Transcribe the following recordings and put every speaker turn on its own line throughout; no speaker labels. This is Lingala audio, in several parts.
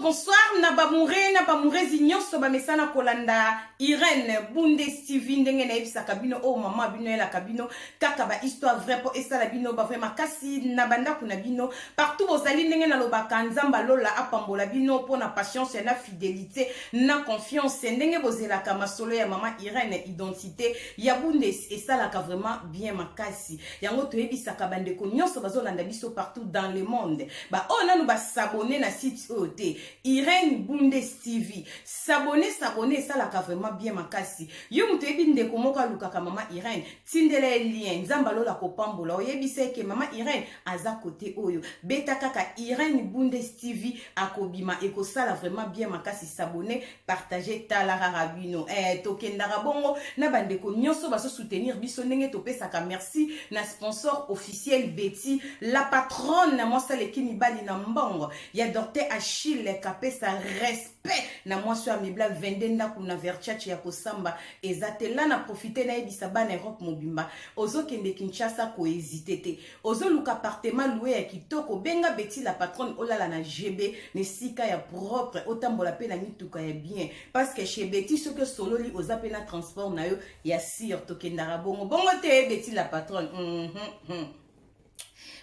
Bonsoir na bamoure na bamourezi nyonso bamesana kolanda Irène Bundes TV. Ndenge nayebisaka bino, oyo mama bino elaka bino kaka ba histoire vrai mpo esala bino ba vrai makasi na bandako na bino partout bozali. Ndenge nalobaka, Nzambe alola apambola bino mpo na patience na fidélité na confiance ndenge bozelaka masolo ya mama Irène. Identité ya Bundes esalaka vraiment bien makasi. Yango toyebisaka bandeko nyonso bazolanda biso partout dans le monde, baoyo nanu bas'abonner na site oyo te, Irène Bundes TV, s'abonner, s'abonner, esalaka vraiment bien makasi. Yo moto oyebi ndeko moko alukaka mama Irène, tindela ye lien. Nzambe alola kopambola. Oyebisa eke mama Irène aza kote oyo, beta kaka Irène Bundes TV, akobima, ekosala vraiment bien makasi. S'abonner, partage, tala kaka bino. Tokendaka bongo na bandeko nyonso bazosoutenir biso. Ndenge topesaka merci na sponsor officiel Betty la patronne, mwasi aleki mibali na mbongo ya Dr Achille Kapesa. Respect na mwasi oyo amibla 22 ndako na Verchache ya kosamba eza te. La na profite nayebisa bana Europe mobimba, ozokende Kinshasa, kohésiter te. Ozoluka appartement loué ya kitoko, benga Betty la patronne, olala na GB na esika ya propre, otambola mpe na mituka ya bien, parce que chez Betty, soki osololi, oza mpe na transport na yo ya sire. Tokendaka bongo bongo te, Betty la patronne.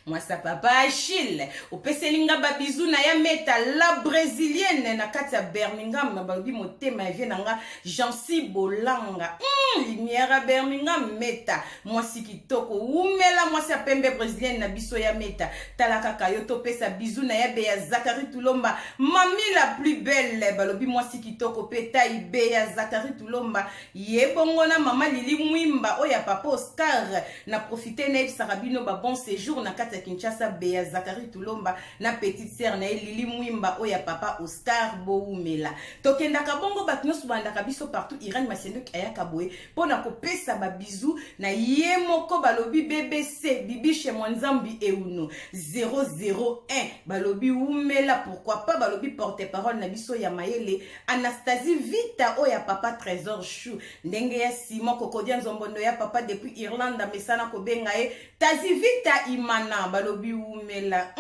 Mwasa papa Achille, opeseli nga babisous na ya Meta la brésilienne na kati ya Birmingham. Balobi motema ya vie na nga Jansi Bolanga, lumière ya Birmingham. Meta mwasi kitoko, wumela, mwasi ya pembe brésilienne na biso ya Meta. Tala kaka yo, topesa bisous na ya be ya Zakari Tulomba, mami la plus belle. Balobi mwasi kitoko mpe tai be ya Zakari Tulomba, ye bongo na mama Lili Mwimba oyo ya papa Oscar. Na profite nayebisaka bino ba bon séjour na kati ya Kinshasa, be ya Zakari Tulomba na petite sœur na ye Lili Mwimba oyo ya papa Oscar, bowumela. Tokendaka bongo, bato nyonso bandaka biso partout. Irene Masendoki ayaka boye mpo na kopesa babisous na ye moko. Balobi BBC Bibishe Mwanzambi Euno 001, balobi wumela. Pourquoi pas, balobi porte parole na biso ya mayele Anastasie Vita oyo ya papa Trésor Chou, ndenge ya Simon Kokodia Nzombondo ya papa depuis Irlande, amesana kobenga ye Tazi Vita Imana, balobi wumela.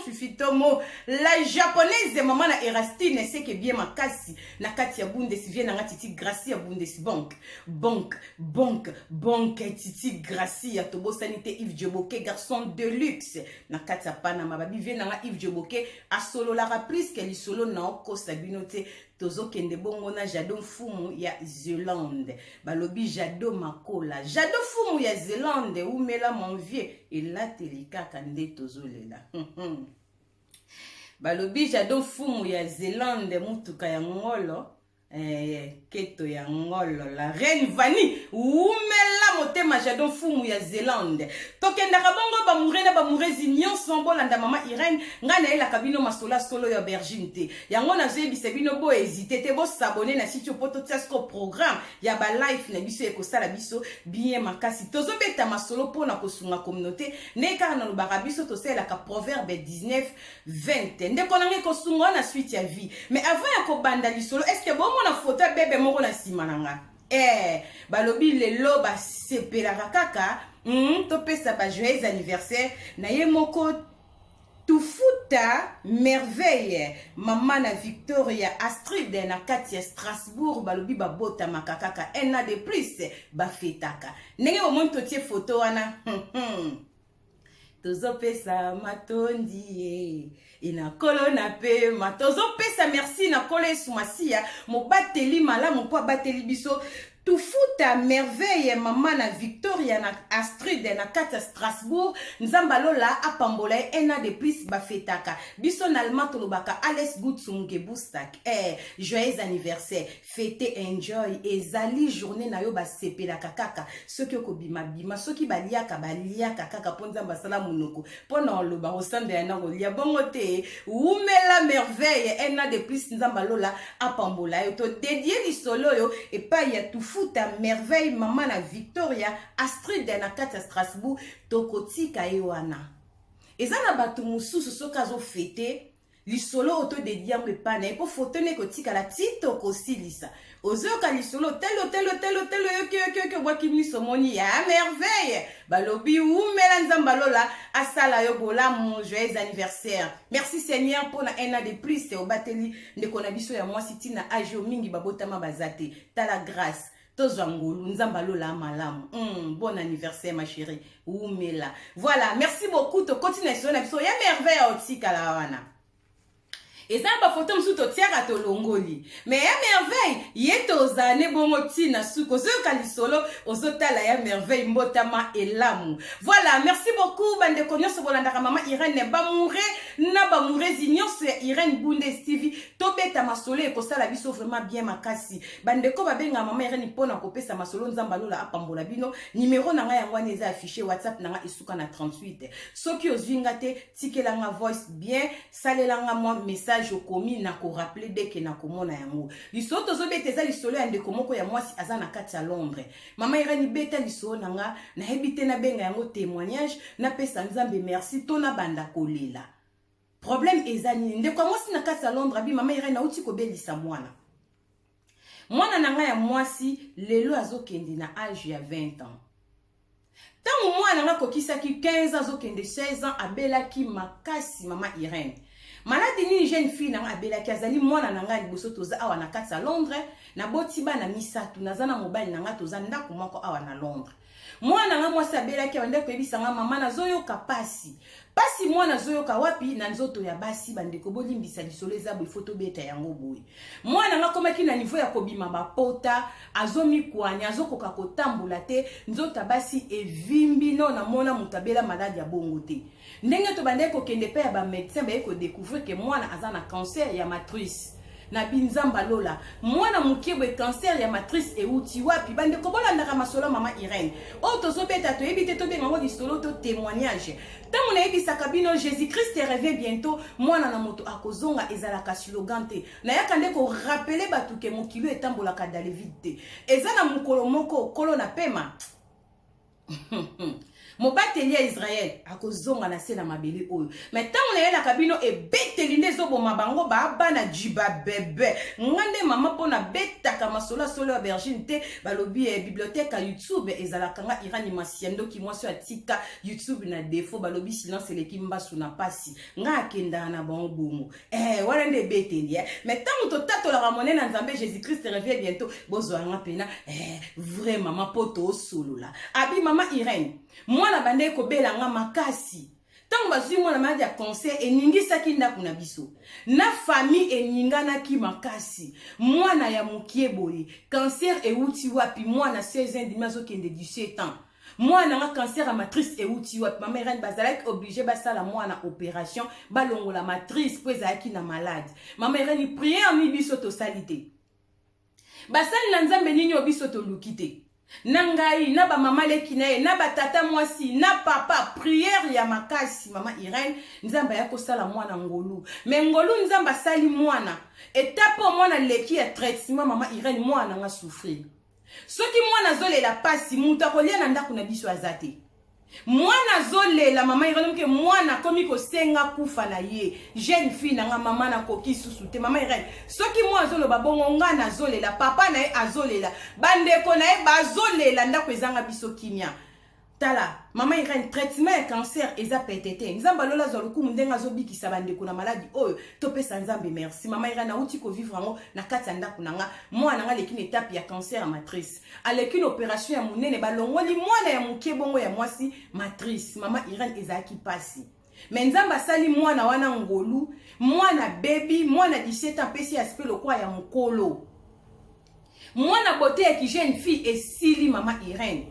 Fifi Tomo la japonaise, mama na Erastine, seke bien makasi na kati ya Bundes. Vie nanga Titi Gracie ya Bundes Bank, bank, bank, bank, Titi Gracie ya tobosani te Yves Djoboke, garçon de luxe na kati ya Panama. Babi vie nanga Yves Djoboke asololaka plus ke lisolo na okosa bino te. Tozokende bongo na Jado Mfumu ya Zelande. Balobi Jado Makola, Jado Mfumu ya Zelande, umela mon vieux, elateli kaka nde tozolela. Balobi Jado Mfumu ya Zelande, mutuka ya ngolo, keto ya ngolo, la reine Vani, wumela motema Jadon Fumu ya Zelande. Tokendaka bongo, bamoure na bamourezi nyonso bolanda mama Irene. Ngai nayelaka bino masolo ya solo ya aubergine te. Yango nazoyebisa bino, bohésiter te, bos'abonner na site po totia siko programme ya balive na biso, ekosala biso bien makasi. Tozobeta masolo mpona kosunga communauté. Ndenge kaka nalobaka, biso tosalelaka Proverbe 19 20. Ndeko na ngai, kosunga na suite ya vie. Mais avant ya kobanda lisolo, est ce que bomona foto ya bebe moko na nsima na nga? Balobi lelo basepelaka kaka. Topesa ba joyeux anniversaire na ye moko Tufuta Merveille, mama na Victoria Astrid na kati ya Strasbourg. Balobi babotamaka kaka un an de plus, bafetaka. Ndenge bomoni totie foto wana, tozopesa matondi ye ina nkolo na pema. Tozopesa merci na Nkolo Yesu Masiya, mobateli malamu, mpo abateli biso. Tufuta Merveille, mama na Victoria na Astrid na kati ya Strasbourg, Nzambe alola apambola ye. Un an de plus, bafetaka. Biso na allemand tolobaka "Alles gut zum Geburtstag". Joyeux anniversaire, fete, enjoy, ezali journée na yo. Basepelaka kaka. Soki okobima, bima. Soki baliaka, baliaka kaka, mpo Nzambe asala monoko mpo na oloba kosambela na kolia bongo te. Wumela Merveille, un an de plus, Nzambe alola apambola yo. Todédier lisolo oyo epai ya Tufuta Merveille, mama na Victoria Astrid na kati ya Strasbourg. Tokotika ye wana. Eza na bato mosusu, soki azofêter. Lisolo oyo todedi yango epai na ye mpo foto nde ekotikala ti tokosilisa. Ozoyoka lisolo, otali, otali, otali, otali, oyoki, oyoki, oyoki, obwaki miso, omoni ya merveille. Balobi wumela, Nzambe alola asala yo bolamu. Joyeux anniversaire, merci Seigneur mpo na un an de plus obateli ndeko na biso ya mwasi ntina age oyo mingi babotama baza te. Tala grâce, tozwa ngolu, Nzambe alola malamu. Bon anniversaire, ma chérie, wumela. Voilà, merci beaucoup. Tokoti na lisolo na biso ya merveille ya otikala wana. Eza na bafoto mosusu totiaka, tolongoli, mais ya merveille ye tozala ne bongo ntina suki. Ozoyoka lisolo, ozotala ya merveille, mbotama elamu. Voilà, merci beaucoup bandeko nyonso bolandaka mama Irene, bamoure na bamourezi nyonso ya Irene Bundes TV. Tobeta masolo ekosala biso vraiment bien makasi. Bandeko babengaka mama Irene mpona kopesa masolo, Nzambe alola apambola bino. Nimero na ngai yango wana eza affiché, WhatsApp na ngai esuka na 38. Soki ozwi nga te, tikelanga voice bien, salelanga mwa message okomi, na korappeler dès que nakomona yango. Lisolo tozobeta eza lisolo ya ndeko moko ya mwasi aza na kati ya Londres. Mama Irene, beta lisolo na nga, nayebi te nabenga yango témoignage, napesa Nzambe merci to nabanda kolela. Problème eza nini? Ndeko ya mwasi na kati ya Londres abi: "Mama Irene, nauti kobelisa mwana. Mwana na ngai ya mwasi lelo azokende na age ya 20 ans. Ntango mwana nga akokisaki 15 ans, azokende 16 ans, abelaki makasi. Mama Irene, maladi nini jeune fille na nga abelaki? Azali mwana na ngai liboso. Toza awa na kati ya Londres, naboti bana misato, naza na mobali na ngai, toza ndako moko awa na Londres. Mwana nga mwasi abelaki awa. Ndeko koyebisa nga: mama, nazoyoka pasi pasi. Mwana azoyoka wapi? Na nzoto ya basi. Bandeko, bolimbisa, lisolo eza boye, faut tobeta yango boye. Mwana nga akomaki na niveau ya kobima bapota, azomikwanya, azokoka kotambola te, nzoto ya basi evimbi. No namona moto abela maladi ya bongo te. Ndenge tobandaki kokende mpe ya bamédecin, baye kodécouvrir que mwana aza na cancer ya matrice. Na binzamba lola, mwana moke boye, cancer ya matrice euti wapi? Bandeko, bolandaka masolo mama Irene oyo tozobeta, toyebi te tobenga yango lisolo to témoignage. Ntango nayebisaka bino "Jésus Christ revient bientôt", mwana na moto akozonga, ezalaka slogan te. Nayaka nde korappeler bato que mokili etambolaka dans le vide te. Eza na mokolo moko kolo na pema, mobateli ya Israel akozonga na se na mabele oyo. Mais ntango nayelaka bino ebeteli nde ezoboma bango, baabana jiba bebe. Nga nde mama mpo nabetaka masolo ya solo ya aubergine te. Balobi bibliothèque ya YouTube ezalaka nga Irani Masiandoki, mwasi oyo atika YouTube na défaut. Balobi silence eleki mbasu na pasi. Nga akendaka na bango bongo, wana nde ebeteli. Mais ntango totatolaka monene na Nzambe, "Jésus Christ revient bientôt", bozwanga mpena vrai mama mpo tosolola. Abi: "Mama Irene, mwana bandeki kobelanga makasi. Ntango bazwi mwana maladi ya cancer, eningisaki ndako na biso na famille, eninganaki makasi. Mwana ya mokie boye, cancer euti wapi? Mwana 16 ans demi, azokende 17 ans, mwana nga cancer ya matrice euti wapi? Mama Irene, bazalaki obligé basala mwana opération, balongola matrice mpo ezalaki na maladi. Mama Irene, prière ni biso tosali te, basali na Nzambe nini oyo biso toluki te, na ngai na bamama leki na ye na batata mwasi na papa, prière ya makasi. Mama Irene, Nzambe aya kosala mwana ngolu. Mais ngolu Nzambe asali mwana, etape oyo mwana leki ya traitement, mama Irene, mwana nga souffrir. Soki mwana azolela pasi, moto akolia na ndako na biso aza te. Mwana azolela, mama Irene, moke mwana akomi kosenga kufa na ye. Jeune fille na nga: mama, nakoki susu te. Mama Irene, soki mwana azoloba bongo, nga nazolela, papa na ye azolela, bandeko na ye bazolela, ndako ezanga biso kimia. Tala, mama Irene, traitement ya cancer eza pete te. Nzambe alola azwa lokumu ndenge azobikisa bandeko na maladi oyo. Topesa Nzambe merci. Mama Irene, auti kovivre yango na kati ya ndako na nga. Mwana nga aleki na etape ya cancer ya matrice, aleki na opération ya monene, balongoli mwana ya moke bongo ya mwasi matrice. Mama Irene, ezalaki mpasi, mais Nzambe asali mwana wana ngolu. Mwana bebi, mwana 17 ans, apesi aspect lokola ya mokolo. Mwana beauté ya kijeune fille esili. Mama Irene,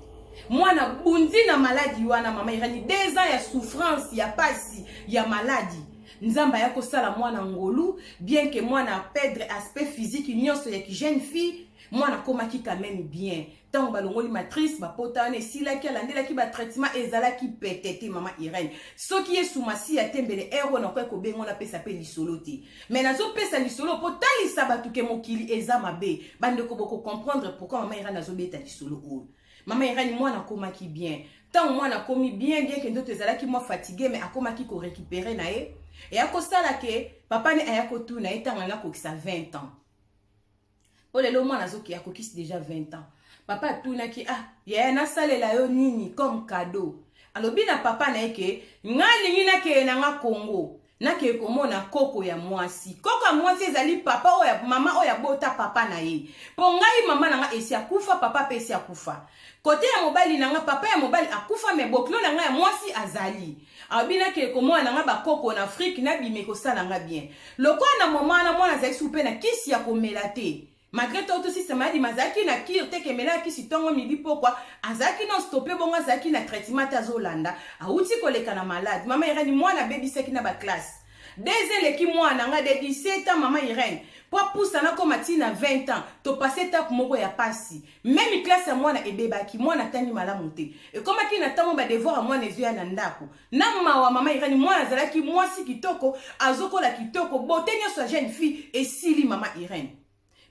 mwana bundi na maladi wana. Mama Irene, 2 ans ya souffrance, ya pasi ya maladi. Nzambe aya kosala mwana ngolu, bien que mwana aperdre aspect physique nyonso ya kijeune fille, mwana akomaki quand même bien. Ntango balongoli matrice, bapota wana esilaki, alandelaki batraitement, ezalaki pete te. Mama Irene, soki Yesu Masiya tembele ere oyo, nakoki kobenga, napesa mpe lisolo te. Mais nazopesa lisolo mpo talisa bato que mokili eza mabe. Bandeko, bokocomprendre pourquoi mama Irene azobeta lisolo oyo. Mama Irene, mwana akomaki bien. Ntango mwana akomi bien, bien ke nzoto ezalaki mwa fatigue, mais akomaki korécupérer na ye, eya kosala ke papa ne aya kotuna ye ntango alingi akokisa 20 ans, mpo lelo mwana azoki akokisi déjà 20 ans. Papa atunaki: "Ah yaya, nasalela yo nini comme cadeau?" Alobi na papa na ye ke nga alingi nakeye na nga Kongo, nakeye komona koko ya mwasi. Koko ya mwasi ezali papa oyo, mama oyo abota papa na ye, mpo ngai mama na nga esi akufa, papa mpe esi akufa. Kote ya mobali na nga, papa ya mobali akufa, mais bokilo na ngai ya mwasi azali. Alobi nakeye komona na nga bakoko na Afrique, nabima, kosala nga bien. Lokola na moma wana mwana azali su mpe na kisi ya komela te, malgré to tosisa maladi, azalaki na cure te, kemela kisi ntongo, midi, pokwa, azalaki non stop. Bongo azalaki na traitement te, azolanda, awuti koleka na malade. Mama Irene, mwana abebisaki na baclasse deux eleki. Mwana nga de 17 ans, mama Irene, mpo apusana koma ntina 20 ans, topase etape moko ya pasi. Même classe ya mwana ebebaki, mwana atangi malamu te. Ekomaki na ntango badevoir ya mwana ezoya na ndako na mawa. Mama Irene, mwana azalaki mwasi kitoko, azokola kitoko, bote nyonso ya jeune fille esili. Mama Irene,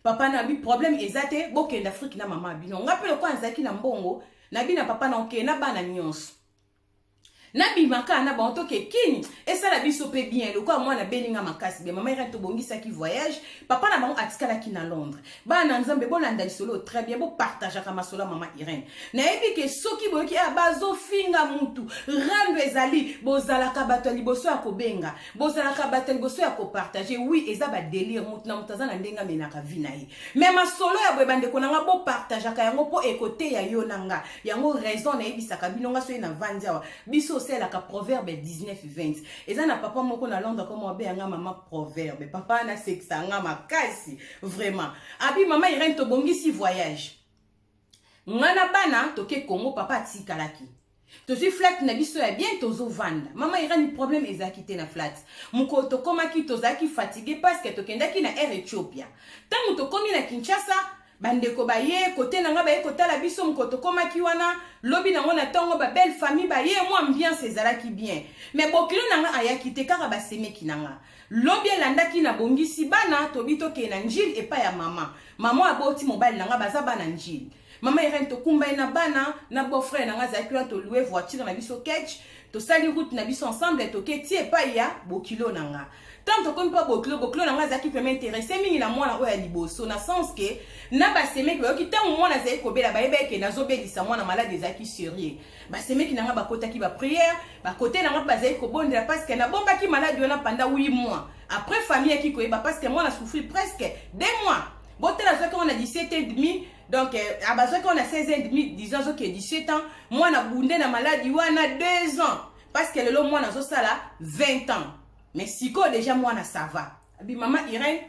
papa na bi problème eza te, bokende Afrique na mama bino. Nga mpe lokola nazalaki na mbongo, nabi na papa na okende na bana nyonso, nabima kaka na bango, toke kini, esala biso mpe bien. Lokola mwana abelinga makasi bien, mama Irene, tobongisaki voyage. Papa na bango atikalaki na Londres. Bana na Nzambe, bolanda lisolo très bien, bopartageaka masolo ya mama Irene. Nayebi ke soki boyoki a bazofinga mutu, rando ezali, bozalaka bato ya liboso ya kobenga, bozalaka bato ya liboso ya kopartager. Oui, eza badélire, mutu na moto aza na ndenge amenaka vie na ye, mais masolo ya boye, bandeko na nga, bopartageaka yango mpo ekoteya yo na nga. Yango raison nayebisaka bino, nga soki navandi awa, biso osalelaka Proverbe 19 20. Eza na papa moko na Londres komo abeyanga mama Proverbe. Papa wana asekisa nga makasi vraiment. Abi: "Mama Irene, tobongisi voyage, nga na bana, toke Congo." Papa atikalaki. Tozwi flat na biso ya bien, tozovanda. Mama Irene, problème ezalaki te na flat. Mokolo tokomaki, tozalaki fatigué parce que tokendaki na Air Ethiopia. Ntango tokomi na Kinshasa, bandeko baye kote na nga, baye kotala biso. Mokolo tokomaki wana, lobi nango na ntongo, babelle famille baye, mwa ambiance ezalaki bien, mais bokilo na nga ayaki te, kaka basemeki na nga. Lobi elandaki, nabongisi bana, tobi tokende na Njile epai ya mama. Mama aboti mobali na nga, baza bana Njile. Mama Irene, tokumba ye na bana na beau-frère na nga azalaki wana. Tolouer voiture na biso ketch, tosali route na biso ensemble, toke ti epai ya bokilo na nga. Ntango tokomi mpa bokilo, bokilo na nga azalaki vraiment intéressé mingi na mwana oyo ya liboso, na sens ke na basemeki bayoki ntango mwana azali kobela, bayeba eke nazobelisa mwana, malade ezalaki sérieux. Basemeki na nga bakotaki baprière, bakote na nga mpe bazali kobondela, parce que nabombaki maladi wana pendant 8 mois. Après, famille yaki koyeba, parce que mwana souffrir presque 2 mois. Botala, azwaki wana 17 et demi, donc bazwaki wana 16 et demi, 10 ans, azoki 17 ans. Mwana bunde na maladi wana 2 ans, parce que lelo mwana azosala 20 ans. Mais sikoyo déjà mwana ça va. Abi: "Mama Irene,"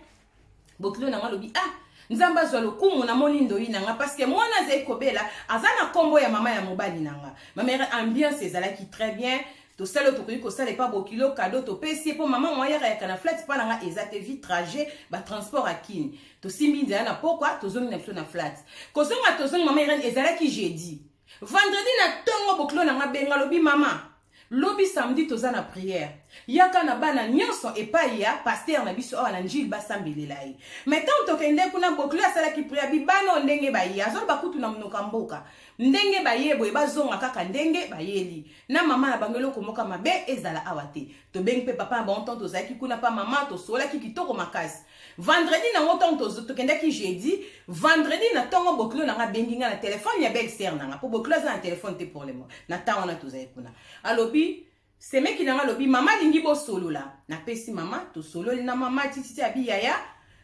bokilo na nga alobi, "ah, Nzambe azwa lokumu, namoni ndoi na nga, parce que mwana azali kobela aza na nkombo ya mama ya mobali na nga." Mama Irene, ambiance ezalaki très bien. Tosali oyo tokoki kosala epa bokilo, cadeau topesi ye, mpo mama mwa yaka yaka na flat mpa na nga eza te, vi trajet batransport akini. Tosimbi nzela na pokwa, tozongi na biso na flat. Kozonga, tozongi, mama Irene, ezalaki jeudi. Vendredi na ntongo, bokilo na nga benga, alobi: "Mama, lobi samedi toza na prière, yaka na bana nyonso epai ya pasteur na biso awa na Njili, basambelela ye." Mais ntango tokende kuna, bokilo asalaki prière, bibana oyo ndenge baye, azoloba kutu na monoko ya mboka, ndenge baye boye, bazonga kaka ndenge bayeli na mama na bango, eloko moko mabe ezala awa te. Tobengi mpe papa na bango. Ntango tozalaki kuna pa mama, tosolaki kitoko makasi. Vendredi nango ntango tokendaki jeudi, vendredi na ntongo, bokilo na nga abengi nga na telefone ya belle sœur na nga, mpo bokilo aza na telefone te pour le moment. Na ntango wana tozali kuna, alobi, semeki na nga alobi: "Mama alingi bosolola." Napesi mama, tosololi na mama tititi. Abi: "Yaya,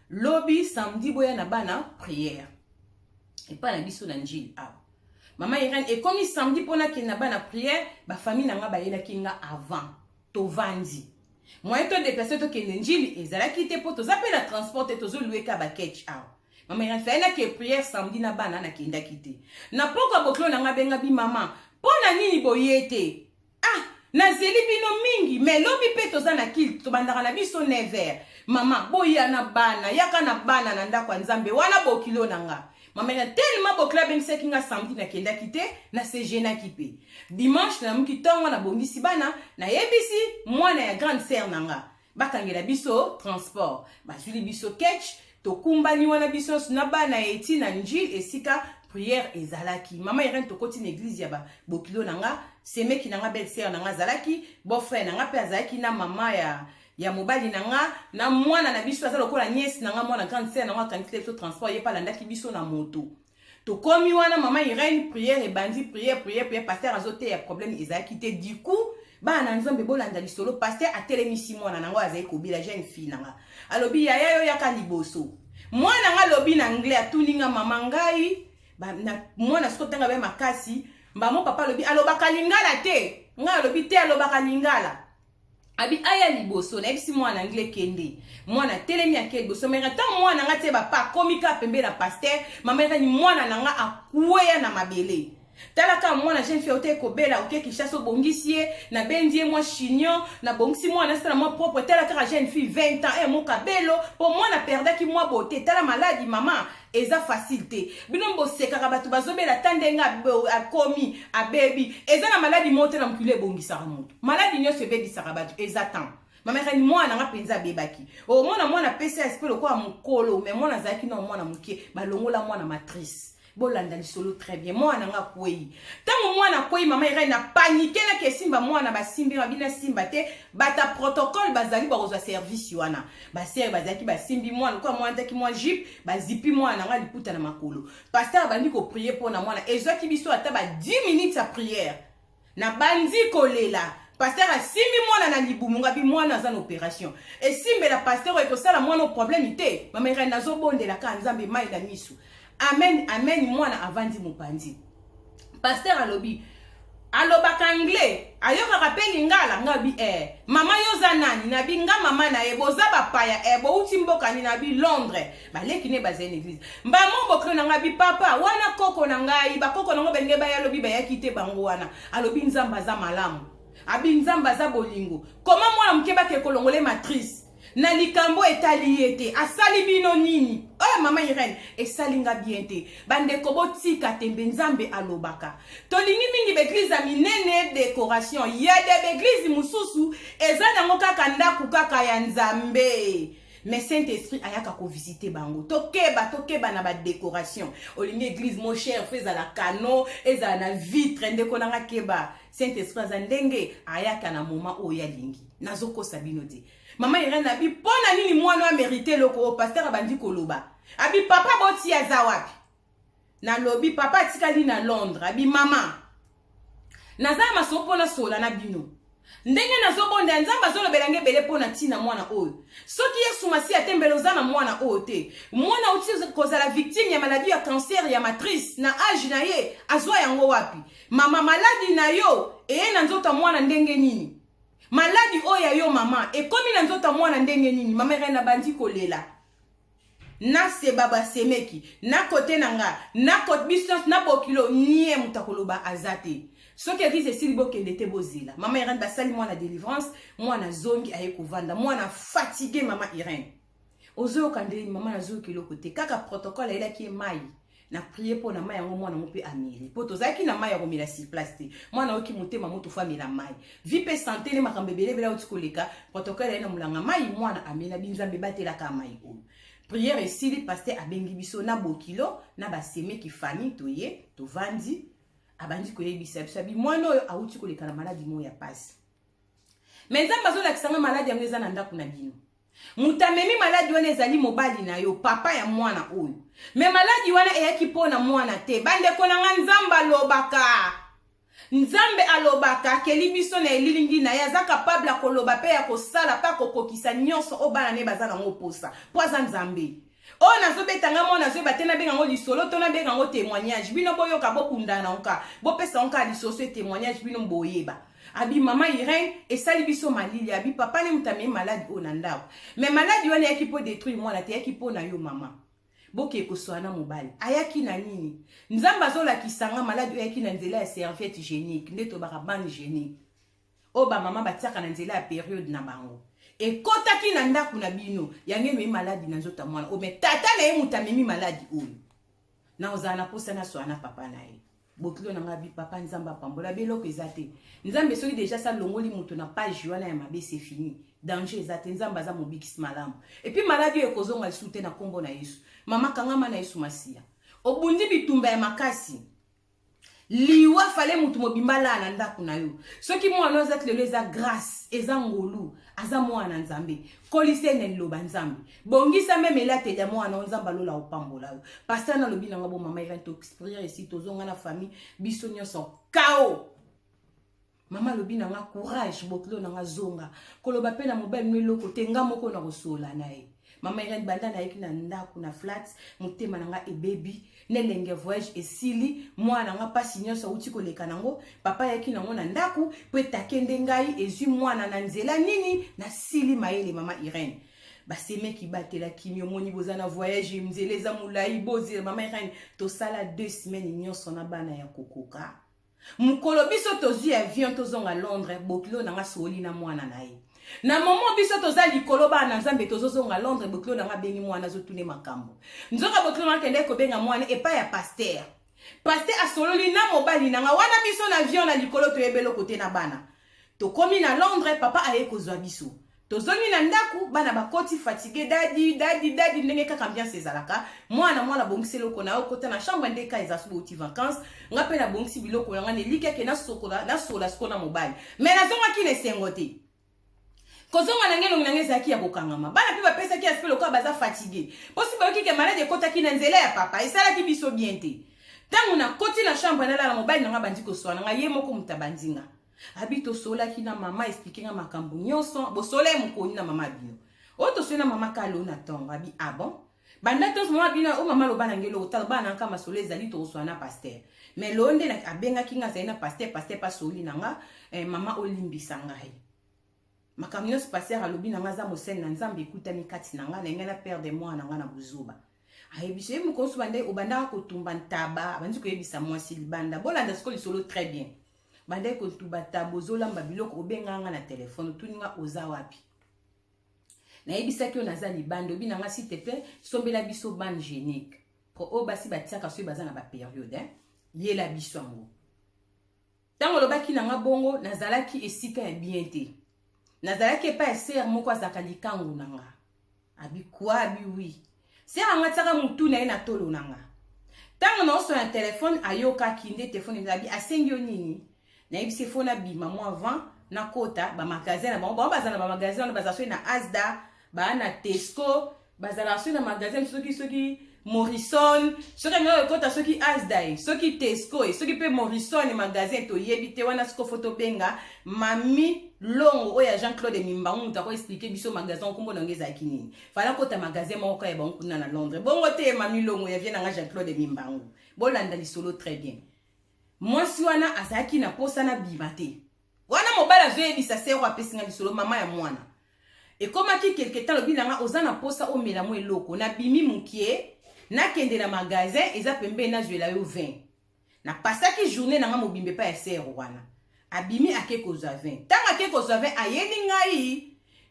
lobi samedi boya na bana prière epai na biso na Njili awa." Mama Irene, ekomi samedi mpo nakende na bana prière, bafamille na nga bayelaki nga avant. Tovandi, moyen todéplacer tokende Njili ezalaki te, mpo toza mpe na transport te, tozolouer ka baketch awa. Mama Irene, fallait nake prière samedi na bana, nakendaki te. Na pokwa, bokilo na nga benga bi: "Mama, mpo na nini boye te? Ah, nazeli bino mingi, mais lobi mpe toza na culte, tobandaka na biso 9h. Mama, boya na bana, yaka na bana na ndako ya Nzambe wana." Bokilo na nga, mama na tellement bokilo abengisaki nga samedi, nakendaki te, nasegenaki mpe. Dimanche nalamuki ntongo, nabongisi bana, nayebisi mwana ya grande sœur na nga bakangela biso transport. Bazwili biso ketch, tokumbani wana biso nyonso na bana eti na Njile esika Prière ezalaki. Mama Irene, tokoti na église ya bokilo na nga. Semeki na nga, belle sœur na nga azalaki, beau frère na nga mpe azalaki, na mama ya mobali na nga, na mwana na biso aza lokola nièce na nga, mwana grande sœur na nga akangisi biso transport, ye mpe alandaki biso na moto. Tokomi wana, mama Irene, prière ebandi, prière, prière, prière, pasteur azoteya, problème ezalaki te. Du coup, bana na Nzambe, bolanda lisolo. Pasteur atelemisi mwana nango azali kobela, jeune fille na nga. Alobi: "Yaya, yo yaka liboso." Mwana nga alobi na anglais, atuni nga: "Mama, ngai mwana siko ntanga be makasi mbamo." Papa alobi: "Alobaka lingala te?" Ngai alobi: "Te, alobaka lingala." Abi aya liboso. Nayebisi mwana anglais: "Kende." Mwana telemi, ake liboso. Mere ntango mwana nga tie bapa, akomi kaka pembe na pasteur, mama Irene, mwana na nga akweya na mabele. Tala kaka mwana jeune fille ote kobela, oke Kinshasa, obongisi ye, nabendi ye mwa chignon, nabongisi mwana, asala mwa propre. Tala kaka jeune fille 20 ans, e mokabelo mpo mwana perdaki mwa beauté. Tala maladi, mama, eza facile te. Bino bosekaka bato bazobela ta ndenge akomi abebi. Eza na maladi moko te na mokili ebongisaka moto. Maladi nyonso ebebisaka bato, eza temps. Mama Irene, mwana nga mpenza abebaki. Omona mwana apesi esprit lokola mokolo, mais mwana azalaki na mwana moke. Balongola mwana matrice. Bolanda lisolo très bien. Mwana nga akwei. Ntango mwana akwei, mama Irene, na paniquer, naki esimba mwana, basimbi nga bino asimba te. Bata protocole bazali, bakozwa service wana. Basere bazalaki, basimbi mwana lokola mwana ataki mwa jupe, bazipi mwana nga liputa na makolo. Pasteur abandi koprier mpo na mwana. Ezwaki biso ata ba 10 minutes ya prière. Nabandi kolela. Pasteur asimbi mwana na libumu. Ngabi mwana aza na opération, esimbela pasteur oyo ekosala mwana problème te. Mama Irene, nazobondela kaka Nzambe, mai na miso. Amen, amen. Mwana avandi mopanzi. Pasteur alobi: "Alobaka anglais, ayokaka mpe lingala?" Nga bi: "Eh, mama, yo oza nani?" Nabi: "Nga mama na ye." "Boza bapaya? Eh, bouti mboka nini?" Nabi: "Londres." Baleki ne bazali na église. Mbamo bokilo na ngai bi: "Papa wana, koko na ngai, bakoko nango benge baya." Alobi bayaki te, bango wana. Alobi: "Nzambe aza malamu." Abi: "Nzambe aza bolingo. Koma mwana moke bake kolongola matrice na likambo etali ye te, asali bino nini?" Oyo, mama Irene, esali nga bien te. Bandeko, botika tembe. Nzambe alobaka. Tolingi mingi baéglise ya minene, décoration ya de baéglise mosusu eza nango kaka ndako kaka ya Nzambe, mais Saint Esprit ayaka kovisiter bango. Tokeba, tokeba na badécoration. Olingi église mo cher, faut ezala kano, ezala na vitre. Ndeko nanga, keba. Saint Esprit aza ndenge ayaka na moment oyo alingi. Nazokosa bino te. Mama Irene abi: "Mpo na nini mwana oyo amérite eloko oyo?" Pasteur abandi koloba, abi: "Papa boti aza wapi?" Nalobi: "Papa atikali na Londres." Abi: "Mama, naza na masolo mpo nasola na bino. Ndenge nazobondela, Nzambe azolobela nge ebele mpo na ntina mwana oyo. Soki Yesu Masiya atembele, oza na mwana oyo te. Mwana auti kozala victime ya maladie ya cancer ya matrice na âge na ye. Azwa yango wapi? Mama, maladi na yo eye na nzoto ya mwana ndenge nini? Maladi oyo ya yo, mama, ekomi na nzoto ya mwana ndenge nini?" Mama Irene, abandi kolela. Naseba basemeki na kote na nga, na kote biso nyonso na bokilo nie. Moto akoloba aza te. Soki église esili, bokende te, bozela. Mama Irene, basali mwana délivrance, mwana zongi, aye kovanda. Mwana fatigue. "Mama Irene, ozoyoka ndeni?" "Mama, nazoyoka eloko te." Kaka protocole ayelaki ye mai. Na prier mpo na mai yango, mwana ngo mpe ameli, mpo tozalaki na mai ya komela sur place te. Mwana oyoki motema moto, faut amela mai. Vi mpe sante ne makambo ebele ebele auti koleka. Protocole aye na molanga mai, mwana amela. Binzambe ebatelaka mai oyo. Prière esili, pasteur abengi biso na bokilo na basemeki, famille. Toye, tovandi. Abandi koyebisa biso, abi: "Mwana oyo awuti koleka na maladi moko ya pasi, mais Nzambe azolakisanga maladi yango eza na ndako na bino. Moto amemi maladi wana ezali mobali na yo, papa ya mwana oyo. Mais maladi wana eyaki mpo na mwana te." Bandeko na nga, Nzambe alobaka. Nzambe alobaka. Akeli biso na elilingi na ye. Aza capable ya koloba mpe ya kosala mpe akokokisa nyonso oyo bana ne baza nango posa, mpo aza Nzambe. Oyo nazobeta nga mwana, nazoyeba te nabenga yango lisolo to nabenga yango témoignage. Bino boyoka, bobundana nka bopesa yango kaka lisolo e témoignage, bino boyeba. Abi: "Mama Irene, esali biso malili." Abi: "Papa ne moto amemi maladi oyo na ndako, mais maladi wana eyaki mpo détruire mwana te, eyaki mpo na yo, mama. Boke koswana na mobali. Ayaki na nini? Nzambe azolakisa nga maladi oyo ayaki na nzela ya serviette hygiénique, nde tobaka bande hygiénique oyo bamama batiaka na nzela ya période na bango. Ekɔtaki na ndako na bino, yango ememi maladi na nzoto ya mwana oyo. Mais tata na ye moto amemi maladi oyo. Na ozala na posa naswana na papa na ye." Bokilo na ngai bi: "Papa, Nzambe apambola biloko eza te. Nzambe soki déjà salongoli moto na page wana ya mabe, c'est fini, danger eza te. Nzambe aza mobikisi malamu. Et puis maladi oyo ekozonga lisusu te na nkombo na Yesu. Mama, kangama na Yesu Masiya. Obundi bitumba ya makasi. Liwa fale mutu mobimba alala na ndako na yo. Soki mwana aza lelo eza grâce, eza ngolu, aza mwana Nzambe. Kolisa ye na liloba Nzambe. Bongisa meme elateli ya mwana o Nzambe alola opambola yo. Pasteur nalobi na nga bo mama Irène to prière ici tozonga na famille biso nyonso kao. Mama alobi na nga courage bokilo na nga zonga. Koloba pe na mobali no eloko te nga moko na kosola na ye. Mama Irène banda nayeki na ndako na flat motema na nga ebebi na elenge voyage esili mwana na nga mpasi nyonso awuti koleka nango papa ayaki nango na ndako mpo etake nde ngai ezwi mwana na nzela nini nasili mayele mama Irène basemeki batela kimia omoni boza na voyage nzela eza molai bozela mama Irène tosala 2 semaines nyonso na bana ya kokoka. Mokolo biso tozwi avion tozonga Londres, bokilo na nga sooli na mwana na ye. Na momo biso toza likolo bana na Nzambe tozozonga Londres, bokilo na nga abengi mwana azotune makambo. Nzoka bokilo na nga akendaki kobenga mwana epai ya pasteur. Pasteur asololi na mobali na nga wana biso na avion na likolo toyebi eloko te na bana. Tokomi na Londres, papa aye kozwa biso. Tozongi na ndako, bana bakoti fatigue, dadi, dadi, dadi, ndenge kaka ambiance ezalaka. Mwana mwana bongisi eloko na yo, kota na chambre nde ka eza soki bouti vacances. Nga pe nabongisi biloko na nga na elikya ke nasokola, nasola siko na mobali. Mais nazongaki na esengo te. Kozonga na ngai elongi na ngai ezalaki ya kokangama. Bana pe bapesaki aspect lokola baza fatigue. Po si bayoki ke malade ekotaki na nzela ya papa, esalaki biso bien te. Tango nakoti na chambre nalala, mobali na nga abandi koswana nga, ye moko moto abandi nga. Abi tosolaki na mama, explique nga makambo nyonso. Bosola ye mokoni na mama bino. Oyo tosoli na mama kalo na tongo. Abi ah bon? Banda tonso mama bino, o mama loba na ngelo otala bana nka masolo ezali tokoswana na pasteur. Mais lo nde abengaki nga azali na pasteur, pasteur pa soli na nga, mama olimbisa ngai. Makambo nyonso pasteur alobi na nga aza mosali na Nzambe ekutani kati na nga, na ngai na perdre mwana na nga na buzoba. Ayebisi ye mokolo mosusu bande obandaka kotumba ntaba, abandi koyebisa mwasi libanda. Bolanda sikoyo lisolo très bien. Bandaki kotumba ntaba, ozolamba biloko, obenga nga na telefone, otuni nga oza wapi. Nayebisaki yo naza libanda, obi na nga s'il te plaît, sombela biso bande génique. Po oyo basi batiaka soki baza na ba période, hein? Yela biso yango. Tango olobaki na nga bongo, nazalaki esika ya bien te. Nazalaki epai ya sœur moko azalaka likangu na nga. Abi quoi? Abi oui. Sœur anga tiaka mutu na ye na tolo na nga. Tango na oso na telefone ayokaki nde telefone abi asengi yo nini? Nayebisi fo na bima mwa avant nakota ba magasin na bango. Bango bazala na ba magasin wana, bazala soki na Asda, ba na Tesco, bazala soki na magasin soki soki Morrison, soki yango ekota soki Asda e, soki Tesco e, soki pe Morrison magasin toyebi te wana siko fo tobenga Mami Longo oyo ya Jean-Claude Mimbangu moto ako expliquer biso magasin kombo na yango ezalaki nini. Fala kota magasin moko ya bango kuna na Londres. Bongo te Mami Longo ya vie na nga Jean-Claude Mimbangu. Bolanda lisolo très bien. Mwasi wana azalaki na posa na bima te. Wana mobali azoyebisa sero apesi nga lisolo mama ya mwana. Ekomaki quelque temps lobi nanga oza na posa omela mo eloko nabimi mukie nakende na magasin eza pembeni nazwela yo 20. Napasaki journée nanga mobimba epai ya sero wana. Abimi ake kozwa 20. Tango ake kozwa 20 ayeli ngai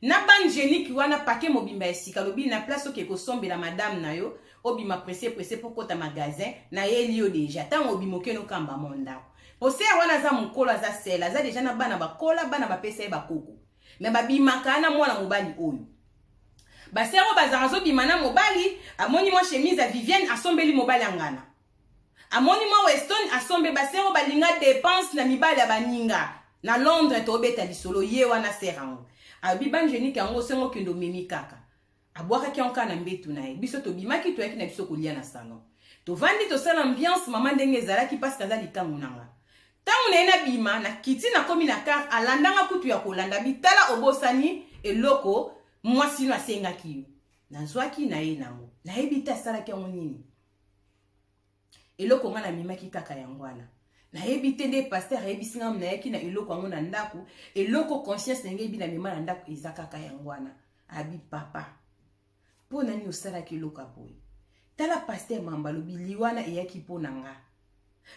na bande génique wana paquet mobimba ya sika lobi na place oke kosombela madame na yo obima pressé pressé po kota magasin nayeli yo déjà tango obima oke nokamba mo ndako. Po sero wana aza mokolo aza sel aza déjà na bana bakola bana bapesa ye bakoko. Mais babimaka na mwana mobali oyo. Basero bazaka azobima na mobali, amoni mwa chemise ya Vivienne asombeli mobali angana. Amoni mwa Weston asombe basero balinga dépense na mibali ya baninga. Na Londres tobeta lisolo ye wana serango. Abi banjenique yango sengo kendo memi kaka. Abwakaki yango kaka na mbetu na ye. Biso tobimaki toyaki na biso kolia na salon. Tovandi tosala ambiance mama ndenge ezalaki parce que aza likangu na nga. Tango na ye nabima na kiti nakomi na car alandanga kutu ya kolanda bitala obosani eloko mwasi no asengaki yo. Nazwaki na ye nango. Nayebi te asalaki yango nini. Eloko nga namemaki kaka yango wana. Nayebi te nde pasteur ayebisi nga nayaki na eloko yango na ndako. Eloko conscience na ngai eyebi namema na ndako eza kaka yango wana. Abi papa, mpo nani osalaki eloko ya boye? Tala pasteur Mamba alobi liwana eyaki mpo na nga.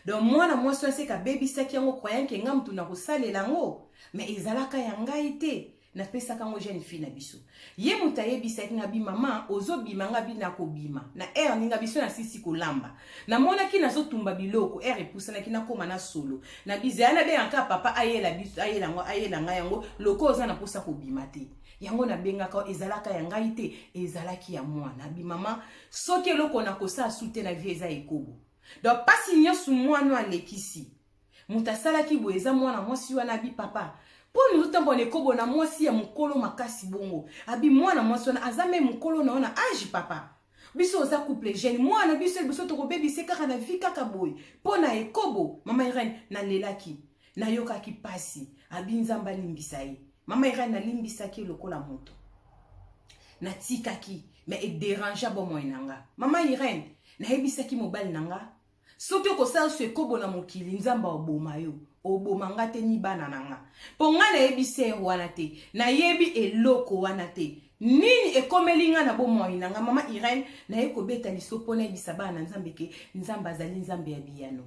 Donc mwana mwasi oyo aseka abebisaki yango croyant ke nga mutu nakosalela yango, mais ezalaka ya ngai te. Napesaka yango jeune fille na biso. Ye mutu ayebisaki nga bi mama ozobima nga bi nakobima. Na heure ninga biso na sisi kolamba. Namonaki nazotumba biloko, heure epusanaki nakoma na solo. Na bizaya na benga ka papa ayela biso, ayela ngo, ayela nga yango, loko oza na posa kobima te. Yango nabengaka ezalaka ya ngai te, ezalaki ya mwana. Abi mama, soki eloko nakosala su te na vie eza ekobo. Donc pasi nyonso mwana alekisi, moto asalaki boye eza mwana mwasi wana. Abi papa, mpo ozotambola na ekobo na mwasi ya mokolo makasi bongo? Abi mwana mwasi wana aza me mokolo na yo na age. Papa, biso oza couple jeune, mwana biso liboso tokobebise kaka na vie kaka boye mpo na ekobo. Mama Irene, nalelaki, nayokaki pasi. Abi Nzambe alimbisa ye. Mama Irene, nalimbisaki ye lokola moto, natikaki, mais edéranger bomoi na nga. Mama Irene, nayebisaki mobali na nga, soki okosala so ekobo na mokili, Nzambe oboma yo, oboma nga te ni bana na nga. Mpo nga nayebisi ye wana te, nayebi eloko wana te, nini ekomeli nga na bomoi na nga. Mama Irene, naye kobeta liso mpo nayebisa bana na Nzambe ke Nzambe azali Nzambe ya biyano.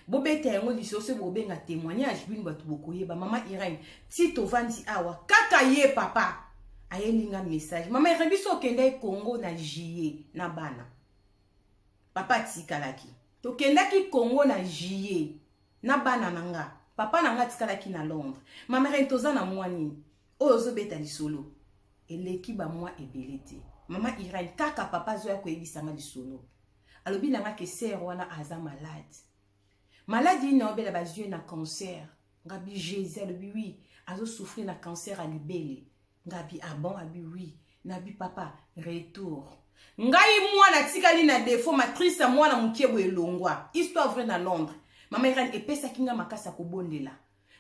Bobeta yango liso so bobenga témoignage, bino bato bokoyeba. Mama Irene, ti tovandi awa kaka ye papa ayeli nga message. Mama Irene, biso okendaki Congo na juillet na bana, papa atikalaki. Tokendaki Congo na juillet na bana na nga, papa na nga atikalaki na Londres. Mama Irene, toza na mwa nini oyo ozobeta lisolo eleki bamwa ebele te. Mama Irene, kaka papa azoya koyebisanga lisolo, alobi na nga ke sœur wana aza malade. Maladi nini aobela? Bazwi na cancer. Ngabi Jésus? Alobi oui, azosouffrir na cancer ya libele. Ngabi ah bon? Abi oui. Nabi papa, retour. Ngai mwana tikali na défaut matrice ya mwana mokie boye elongwa. Histoire vraie na Londres. Mama Irene, epesaki nga makasi ya kobondela.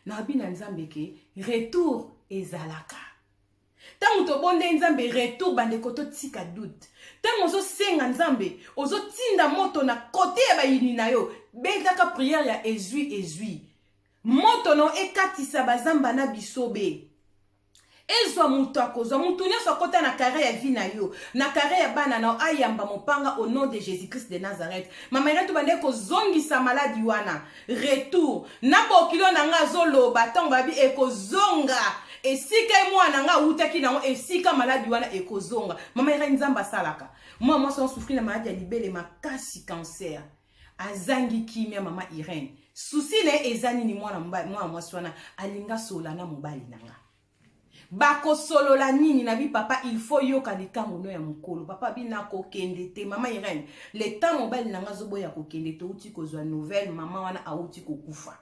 Nabi na Nzambe ke retour ezalaka. Ntango tobondeli Nzambe, retour. Bandeko, totika doute. Ntango ozosenga Nzambe, ozotinda moto na kote ya bayini na yo, betaka prière ya ezwi ezwi moto no ekatisa bazamba na bisobe, ezwa moto akozwa moto nyonso akɔta na carré ya vie na yo, na carré ya bana na yo, ayamba mopanga au nom de Jésus Christ de Nazareth. Mama Irene, tobande kozongisa maladi wana retour na bokilo na nga. Azoloba ntango babi ekozonga esika ye mwana na nga awutaki nango, esika maladi wana ekozonga. Mama Irene, Nzambe asalaka. Mwana mwasi asouffrir na maladi ya libele makasi, cancer, azangi kimia. Mama Irene, souci na ye eza nini? Mwana mwasi wana alinga sola na mobali na nga, bakosolola nini? Na bi papa, il faut yoka likambo no ya mokolo. Papa bi nakokende te. Mama Irene, le temps mobali na nga azoboya kokende, touti kozwa nouvelle, mama wana awuti kokufa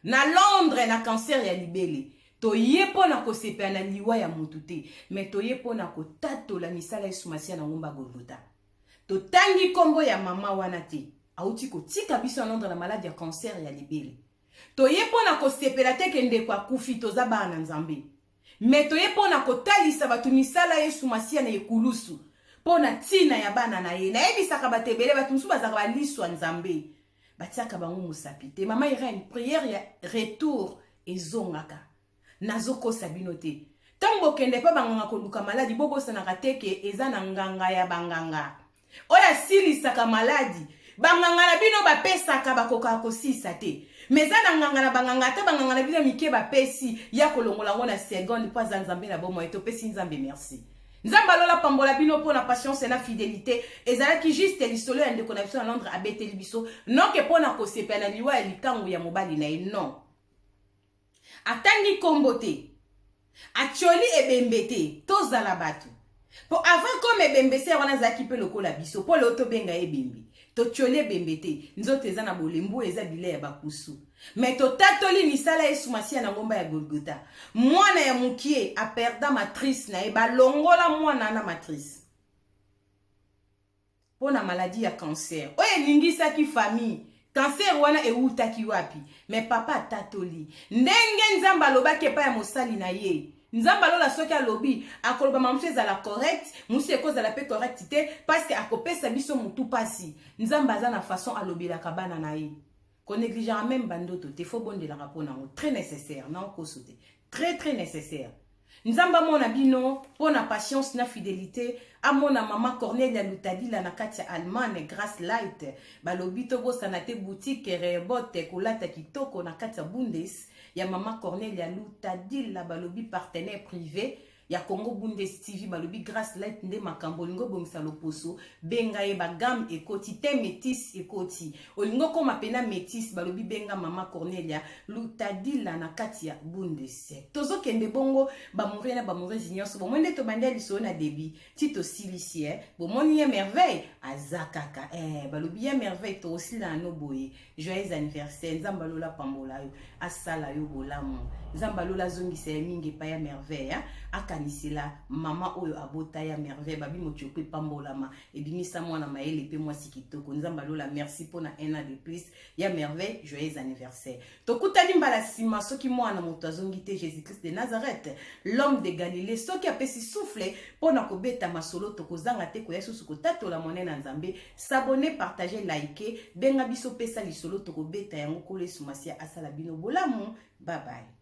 na Londres na cancer ya libele. Toye mpo na kosepela na liwa ya motu te, mais toye mpo na kotatola misala Yesu Masiya na ngomba Golgota. Totangi nkombo ya mama wana te, awuti kotika biso na Londres na maladi ya cancer ya libele. Toye mpo na kosepela te ke ndeko akufi, toza bana na Nzambe, mais toye mpo na kotalisa bato misala Yesu Masiya na ekulusu mpo na ntina ya bana na ye. Nayebisaka bato ebele, bato mosusu bazalaka baliso ya Nzambe, batiaka bango mosapi te. Mama Irene, prière ya retour ezongaka. Nazokosa bino te. Ntango bokende mpe banganga koluka maladi, bobosanaka te ke eza na nganga ya banganga oyo asilisaka maladi. Banganga na bino bapesaka, bakokaka kosilisa te, mais eza na nganga na banganga. Ata banganga na bino mike bapesi ya kolongola yango na seconde, mpo aza Nzambe na bomoi. Topesi Nzambe merci. Nzambe alola pambola bino mpo na patience na fidélité. Ezalaki juste lisolo ya ndeko na biso na Londres abeteli biso, noke mpo na kosepela na liwa ya likangu ya mobali na ye. Non, atangi nkombo te, atioli ebembe te. Tozala bato, mpo avant comme ebembe sœur wana azalaki mpe lokola biso, mpo leo tobenga ye ebembe. Totioli ebembe te, nzoto eza na bolembu, eza bilei ya bakusu, mais totatoli misala Yesu Masiya na ngomba ya Golgota. Mwana ya mokie aperda matrice na ye, balongola mwana na matrice mpo na maladi ya cancer oyo eningisaki famille. Cancer wana ewutaki wapi? Mais papa atatoli ndenge Nzambe alobaki epai ya mosali na ye. Nzambe alola, soki alobi, akoloba. Ma mosusu ezala correct, mosusu ekozala mpe correct te, parce que akopesa biso motu mpasi. Nzambe aza na façon alobelaka bana na ye. Konégligeaka même bandoto te, faut bondelaka mpo nango, très nécessaire. Na okoso te, très très nécessaire. Nzambe amona bino mpo na patience na fidélité. Amona mama Cornelia Lutadila na kati ya Allemagne, Grace Light. Balobi tobosana te boutique Rebote, kolata kitoko na kati ya Bundes ya mama Cornelia Lutadila. Balobi partenaire privé. Ya Congo Bundes TV, balobi Grace Light nde makambo. Olingi obongisa loposo, benga ye. Bagame ekoti te, métis ekoti. Olingi okóma pena métis, balobi benga mama Cornelia Lutadila na kati ya Bundes. Tozokende bongo, bamoureux na bamoureuse nyonso. Bomoi nde tobandi ya lisolo na début ti tosilisi. Bomoni ye Merveille aza kaka, balobi ye Merveille, tokosila no boye. Joyeux anniversaire, Nzambe alola pambola yo, asala yo bolamu. Nzambe alola azongisa ye mingi epai ya Merveille, akanisela mama oyo abota ya Merveille. Babi motioko epambolama, ebimisa mwana mayele mpe mwasi kitoko. Nzambe alola, merci mpona un an de plus ya Merveille. Joyeux anniversaire. Tokutani mbala nsima soki mwana moto azongi te, Jésus Christ de Nazareth, l'homme de Galilée, soki apesi souffle mpona kobeta masolo, tokozanga te koya susu kotatola monene na Nzambe. S'abonner, partager, like, benga biso, pesa lisolo, tokobeta yango. Kolo Yesu Masiya asala bino bolamu. Bye bye.